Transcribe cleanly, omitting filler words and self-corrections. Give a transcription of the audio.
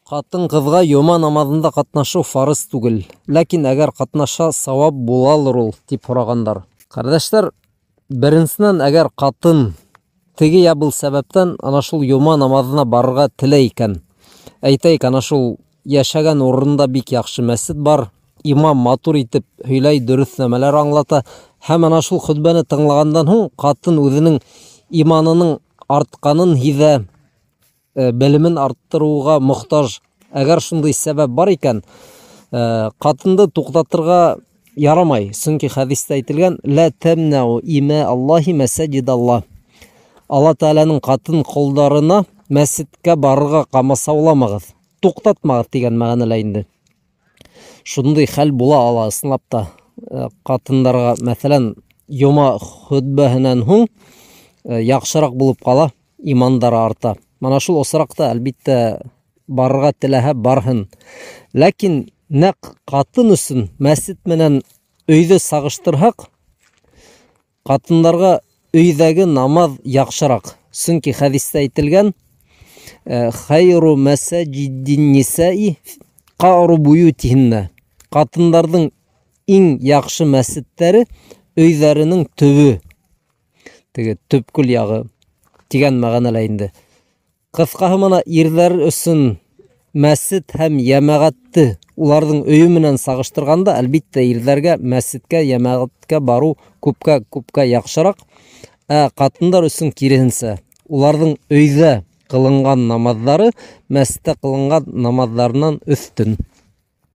Ҡатын-ҡыҙға йома намаҙында ҡатнашыу фарыз түгел. Ләкин әгәр ҡатнаша, сауап булалыр ул, тип һорағандар. Ҡәрҙәштәр, беренсенән, әгәр ҡатын теге я был сәбәптән ана шул йома намаҙына барырға теләй икән, әйтәйек, ана шул йәшәгән урынында бик яҡшы мәсет бар, имам матур итеп һөйләй, дөрөҫ нәмәләр аңлата, һәм ана шул хөтбәне тыңлағандан һуң ҡатын үҙенең иманының артҡанын һиҙә, белемен арттырыуға мохтаж. Әгәр шундай сәбәп бар икән, ҡатынды туҡтатырға ярамай, сөнки хәдистә әйтелгән: «Ла тәмнәу има Аллаһи мәсаҗидаллаһ». Алла Тәғәләнең ҡатын ҡолдарына мәсеткә барырға ҡамасауламағыҙ, туҡтатмағыҙ тигән мәғәнәлә инде. Шундай хәл була ала ысынлап та. Ҡатындарға, мәҫәлән, йома хөтбәһенән һуң яҡшыраҡ булып ҡала, имандары арта. Мана шул осраҡта, әлбиттә, барырға теләһә барһын. Ләкин нәҡ ҡатын өсөн мәсет менән өйҙө сағыштырһаҡ, ҡатындарға өйҙәге намаҙ яҡшыраҡ. Сөнки хәдистә әйтелгән: «Хайру мәсаҗидин нисаи ҡаъру буютиһиннә». Ҡатындарҙың иң яҡшы мәсеттәре өйҙәренең төбө, теге төпкөл яғы тигән мәғәнәлә инде. Ҡыҫҡаһы, мына ирҙәр өсөн мәсет һәм йәмәғәтте уларҙың өйө менән сағыштырғанда, әлбиттә, ирҙәргә мәсеткә, йәмәғәткә барыу күпкә, күпкә яҡшыраҡ. Ә ҡатындар өсөн киреһенсә, уларҙың өйҙә ҡылынған намаҙҙары мәсеттә ҡылынған намаҙҙарынан өҫтөн.